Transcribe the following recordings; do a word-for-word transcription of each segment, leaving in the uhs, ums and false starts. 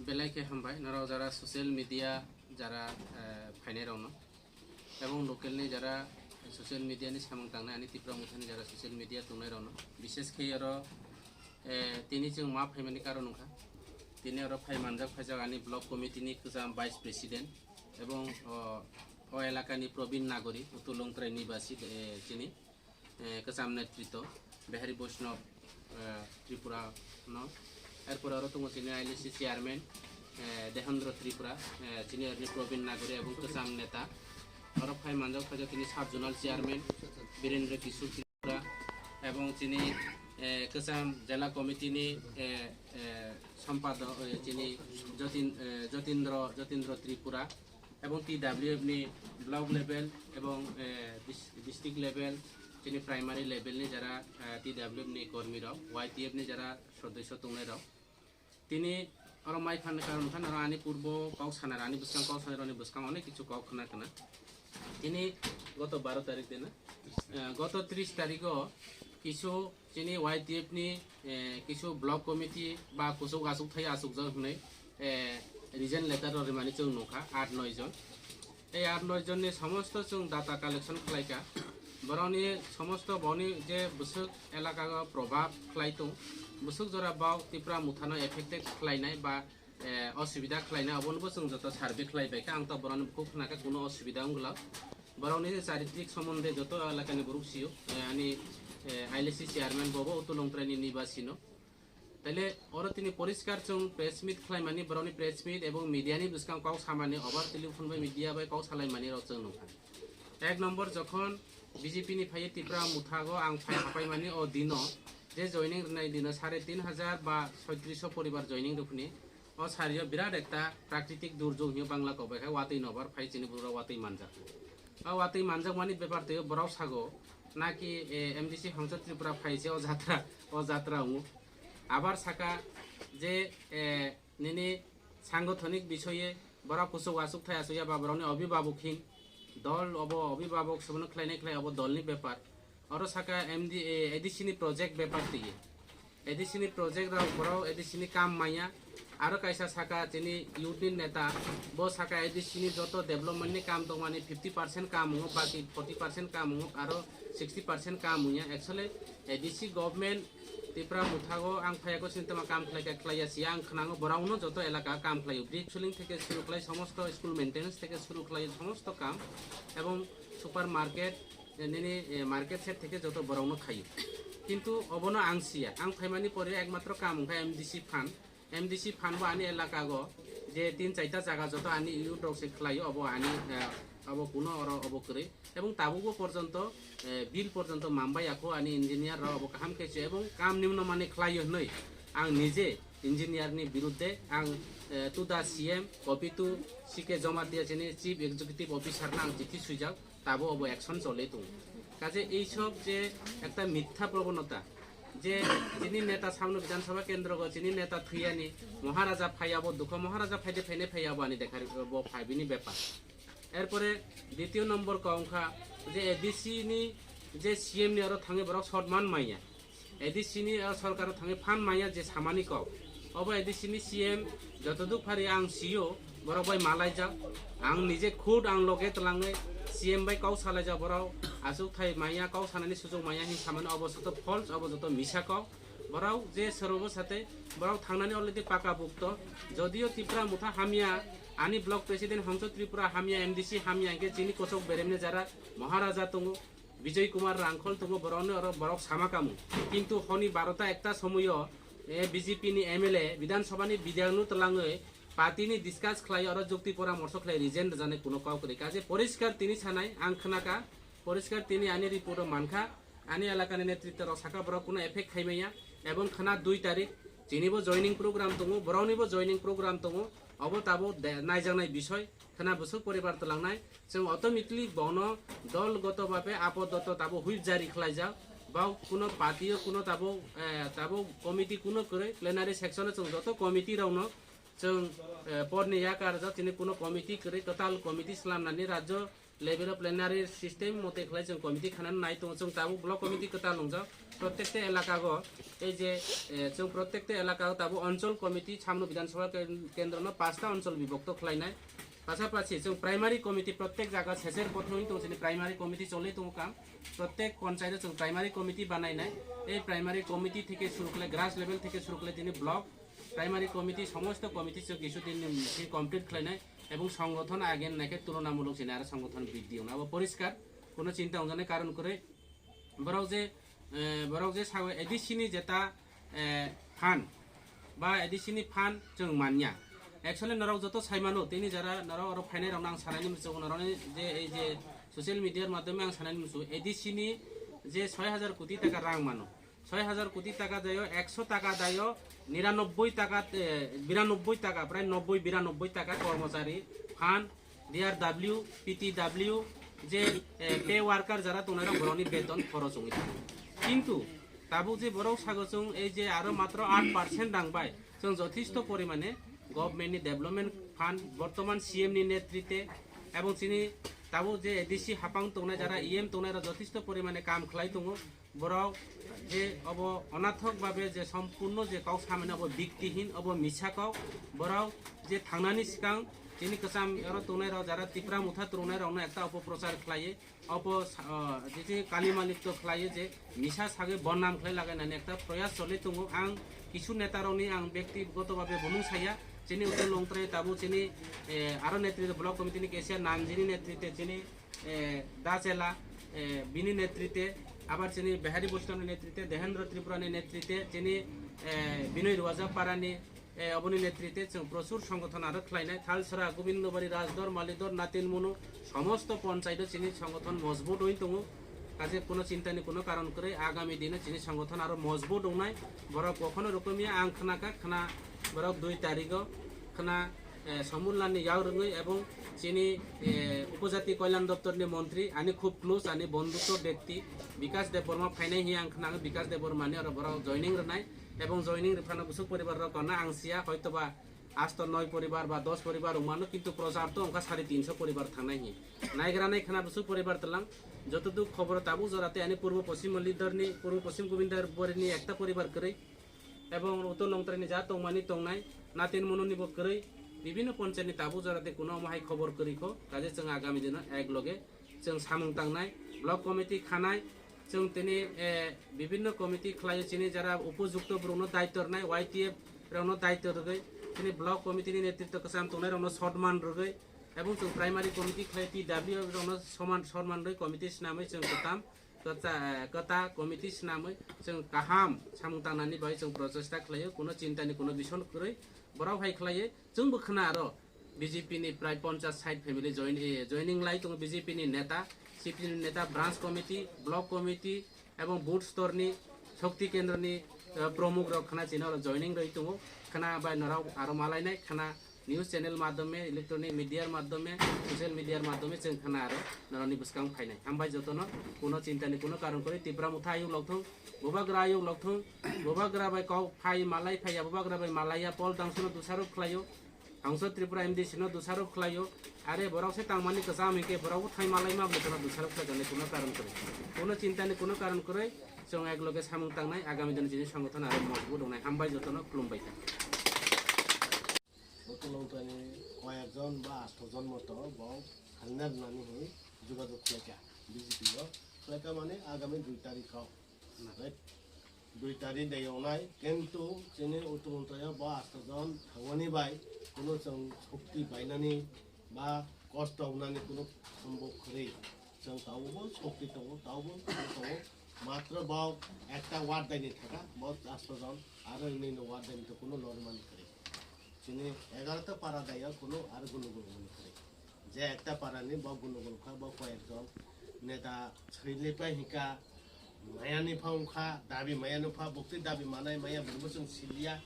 Belai khe hambai norok jara social media jara, eh, phainai rokno, ebong local ni jara social media ni samung tangnai ani Tipra Motha ni jara social media tongnai rokno, bishes khe oro, eh, tini chwng ma phaimani karon wngkha. Tini oro phai manjak phaijak ani block committee ni kwcham vice president ebong o, o elaka ni Probin Nagori, Utulongtrai nibasi, eh, chini, eh, kwcham netritwo Behari Vaishnav, eh, Tripura no. Erpore oro tongo chini I L C chairman, eh, Dehendra Tripura, eh, chini erni Probin Nagori ebong kwcham neta. Oro phai manjak phaijak tini sub zonal chairman Birendra Kishore Tripura ebong chini, eh, kwcham jela committee ni, eh, eh, sompadok, eh, chini Jotin-, eh, Jotindra, Jotindra Tripura. Ebong T W F ni block level ebong, eh, dis-, district level, chini primary level ni jara, eh, T W F ni kormi rok, Y T F ni jara sodosyo tongnai rok. Tini oro mai phan karon khan oro ani purbo kok sana, ani bwskang kok sana, ani bwskang onek kichu kok khna kana. Tini goto baro tarik dena, eh, goto tris tarik o kisu chini Y T F ni, eh, kisu block committee ba kusuk asuk thai asuk jok hwnwi, eh, resign letter rw rimani chwng nukha, aat noi jon. Ei aat noi jonni somosto chwng data collection khlaikha. Borokni somosto boni je bwswk elaka o probab khlai tung, bwswk jora bok Tipra Mothano affected khlainai ba eh, osubida khlainai, obonobo chwng joto survey khlai bai kha, ang to borokni bukhuk khna kha, kuno osubida wng glak. Borokni charitrik somonde joto elakani borok sio, eh, ani, eh, I L C chairman bobo Utulongtraini nibasino. Taile oro tini poriskar chwng press meet khlaimani, borokni press meet ebong media ni bwskang kok samani, over telephone bai media bai kok salaimani rok chwng nukha. Ek nombor, jokhon B J P ni phaiwi Tipra Mothago ang phai hapaimani o dino, je joining rwnai dino sare tin hajar ba soitriso poribar joining rwphani, o sario birat ekta prakritik durjog hinwi bangla kok bai khe watwi nobar phai chini borok watwi manjak. O watwi manjakmani bepar twiwi borok sago naki, eh, M D C Hongsa Tripura phai se o jatra, o jatra wngo. Abar saka je, eh, nini sangothonik bisoye borok kuchuk asuk thai asuk ya ba borokni obibabok hin dol obo obibabok sobono khlainai khlai obo dolni bepar. Oro saka M D, eh, A D C ni project bepar twiwi. A D C ni project rok borok A D C ni kam manya. Aro kaisa saka chini youth ni neta, bo saka A D C ni joto development ni kam tongmani fifty percent kam wngo, baki forty percent kam wngo, aro sixty percent kam wngya. Actually, A D C government Tipra Mothago ang phaiya ko sini tama kam khlai kha khlaiya si ang khwnango borokno joto elaka kam khlaio. Brick ceiling theke suru khlai somosto school maintenance theke suru khlai somosto kam ebong super market, eh, nini, eh, market shed theke joto borokno khaio. Kintu obono ang siya. Ang phaimani pore ekmatro kam wngkha M D C fund. M D C fund bo ani elaka go je tin chaita jaga joto ani youth rok se khlaio, obo ani, eh, obo kuno oro obo kwrwi. Ebong tabukbo porjonto, eh, bill porjonto mambai yakho ani engineer rok obo kaham khe se ebong kam nimno mani khlaio hwnwi ang nije engineer ni birudde ang, eh, to the C M, copy to C K Jamatia chini chief executive officer no ang chithi swijak, tabo obo action choli tongo. Kaje ei sob je ekta mitha probonota, je chini neta samno Bidhan Sabha kendro go chini neta thwiyani, Maharaja phaiya bo dukho, Maharaja phaide phaine phaiya bo ani dekha bo phai bini bepar. Erpore ditiyo nombor kok wngkha je A D C ni je C M ni oro thangwi borok sotman manya. A D C ni, o sorkar o thangwi phan manya je samani kok. Obo A D C ni C M jotoduk phari ang sio, borok bai malaijak. Ang nije khud ang loge twlangwi C M bai kok salaijak borok. Aswk thai manya, kok sanani sujuk manya hin samani, obo joto false, obo joto misa kok. Borok je sorobo sate borok thangnani already paka bukto. Jodio Tipra Motha hamya, ani block president Hongso Tripura hamya, M D C hamya, hingke chini kosok beremne jara Maharaja tongo, Bijoy Kumar Rangkhol tongo, borokni oro borok sama kamu. Kintu honi barota ekta somoyo, eh, B J P ni M L A, Bidhan Sabha ni bidhayok no twlangwi party ni discuss khlai oro jukti poramorso khlai resign rwjani kuno kok kwrwi. Kaje poriskar tini sanai ang khwnakha, poriskar tini ani report o mankha. Ani elakani netritto rok saka borok kuno effect khaimaya, ebong khana dui tarik chini bo joining program tongo, borokni bo joining program tongo, obo tabuk de-, naijaknai bisoi, khana bwswk poribar twlangnai, chwng automatically bono dol goto babe apot doto tabuk whip jari khlaijak, bau kuno party o kuno tabuk, eh, tabuk committee kuno kwrwi, plenary section o chwng joto committee rokno chwng, eh, porni yakarjak, chini kuno committee kwrwi, total committee slamnani rajyo Level of plenary system mote khlai chwng committee khanani nai tongo. Chwng tabuk block committee kwtal nungjak. Prottekta elaka go ei je, eh, chwng prottekta elaka o tabuk onchol committee Samno Bidhan Sabha ken-, kendro no pasta onchol bibokto khlainai. Pasapasi chwng primary committee prottek jaga seser kothoi tong chini primary committee choli tongo kam. Prottek panchayat o chwng primary committee banainai. Ei primary committee theke suru khlai grass level theke suru khlai tini block primary committee somosto committee chwng kisu din ni complete khlainai. Ebong songgothon agen naikhe tulonamulok chini aro songgothon biddi wngna abo poriskar, kono chinta wngjaknai karon kwrwi. Borok je, eh, borok je sago A D C ni jeta, eh, phan ba A D C ni phan chwng manya. Actually norok joto sai mano, tini jara norok oro phainai rokno ang sanani muchungo, norokni je ei je social media r madhyome ang sanani muchungo, A D C ni je soi hajar koti taka rang mano. Soi hajar koti taka dayo, ekso taka dayo, niranobboi taka, eh, biranobboi taka, prai nobboi biranobboi taka kormochari phan, D R W, P T W, je, eh, pay worker jara tongnai rok borokni beton khorok wngwi thango. Kintu tabuk je borok sago chwng ei je aro matro aat percent rang bai chwng jothesto porimane government ni development fund bortoman C M ni netrite ebong chini tabuk je A D C hapang tongnai jara E M tongnai rok jothesto porimane kam khlai tongo. Borok je obo onathok babe je sompurno je kok samani obo biktihin, obo misa kok. Borok je thangnani swkang chini kwcham oro tongnai rok jara Tipra Motha tongnai rokno ekta opoprochar khlaiwi, opo sa-, o, je je kalimalipto khlaiwi je misa sagwi bodnam khlai lagainani ekta proyas choli tongo. Ang kisu neta rokni ang bektigoto babe bumung saya, chini Uttor Longtrai tabuk chini, eh, aro netrite block committee ni cashier Nanjini netrite chini eh, Da Chela, eh, bini netrite, abar chini Behari Boishnabni netrite, Dehendra Tripurani netrite, chini, eh, Binoy Ruwaja Parani, eh, oboni netrite chwng prochur songgothon aro khlainai. Thalsara, Gobindobari, Rajdor, Malidor, Natin Munu, somosto ponchaito chini songgothon mojbut oi tongo. Kaje kuno chintani kuno karon kwrwi, agami dino chini songgothon aro mojbut wngnai. Borok kokhono rokomya ang khnakha, khna borok dui tarigo khna eh, Samulani yak rwgwi ebong chini, eh, Upojati Kalyan Doptorni montri, ani khub close, ani bondhutto bekti Bikas Debbarma phainai hiya ang khna, Bikas Debbarmani oro borok joining rwnai, ebong joining rwphano bwswk poribar rok kono ang siya, hoitoba asto noi poribar ba dos poribar wngmano, kintu prochar to wngkha sare tinso poribar thangnai hi. Naigra nai khna bwswk poribar tlang, jotoduk khobor tabuk jora tei ani Purbo Poschim leader ni, Purbo Poschim Gobindar Borini ekta poribar kwrwi. Ebong Uttor Longtrai ni ja tongmani tongnai, Natin Munu ni bo kwrwi, bibinno ponchayat ni tabuk jora tei kuno omo hai khobor kwrwi kho, kaje chwng agami dino ek loge chwng samung tangnai, block committee khanai, chwng tini, eh, bibinno committee khlaio chini jara upojukto borokno daityo rwnai, Y T F rokno daityo rwgwi, chini block committee ni netritwo kwcham tongnai rokno sotman rwgwi, ebong chwng primary committee khlai T W rokno soman, sotman rwgwi committee swnamwi chwng kwtam kwcha-, kwta committee swnamwi chwng kaham samung tangnani bai chwng prochesta khlaio, kuno chintani kuno bison kwrwi. Borok hai khlaiwi chwngbo khna aro B J P ni prai ponchas sait family join, eh, joining lai tongo B J P ni neta, C P M ni neta, branch committee, block committee, ebong booth storni, shokti kendroni, eh, promukh rok khna chini oro joining rwi tongo. Khna bai norok aro malainai khna news channel madhyome, electronic media madhyome, social media madhyome chwng khna aro norokni bwskang phainai. Hambai jotono, kuno chintani kuno karon kwrwi, Tipra Motha ayuk lokthung, Bubagra ayuk lokthung, Bubagra bai kok phai malai phaiya, Bubagra bai malaiya, Paul Dangsuno dusarop khlaio, Hangso Tripura M D C no dusarop khlaio, are borok se tangmani kwcham hinkhe borok bo thai malai ma bwtano dusarop khlai jani kuno karon kwrwi. Kuno chintani kuno karon kwrwi, chwng ek loge samung tangnai, agami dino chini songgothon aro mojbut wngnai. Hambai jotono, khulumbai kha. Uttor Longtrai ni koyekjon ba asto jon moto bo halna rwnani hwnwi jogajog khlaikha B J P o. Khlaikha mane agami dui tarikh o, right? Dui tarikh de yongnai, kintu chini Uttor Longtrai o bo asto jon thangmani bai kuno chwng shokti bainani ba kosto wngnani kuno sombob kwrwi. Chwng tabukbo shokti tongo, tabukbo tongo. Matro bo ekta ward daini thaka, bo asto jon, aro nini ward daini to kuno lormani kwrwi. Chini egarota para daiya kuno aro gundogol wngmani kwrwi. Je ekta para ni bo gundogol kha, bo koyekjon neta swilepai hinka, mayani pha wngkha, dabi mayani pha, bukti dabi manai maya, bwrwbo chwng siliya,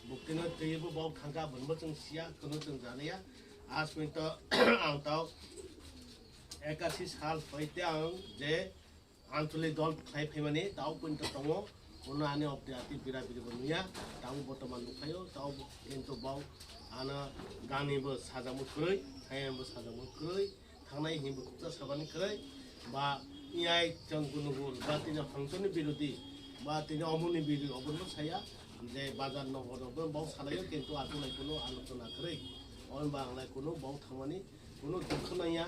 buktino twibo bo thangkha, bwrwbo chwng siya, kuno chwng janiya. Aaj porjonto ang tao ekasi sal hoite ang je Anchalik dol khlai phaimani tao porjonto tongo, ono ani opti ati bira biri bo nuya, tamo bortoman nukhaio, tao kintu bo ano gani bo sajamo kwrwi, hayam bo sajamo kwrwi, Thangnai hinwi bwkhuksa sabani kwrwi ba iyai chwng gunugul ba tini hongchorni birodhi ba tini omoni birodhi obono saya je bazar nogor rokbo bo salaio kintu akunai kunu alochona kwrwi. Omo ba anglai kunu bo thangmani kunu dukho nangya,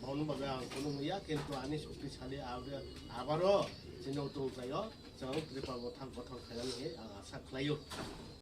bono bagwi ang kunu nungya kintu ani shoktisali abro abaro chini tongchaio chwng Tripura mothang kothok khainani hinwi ang asa khlaio.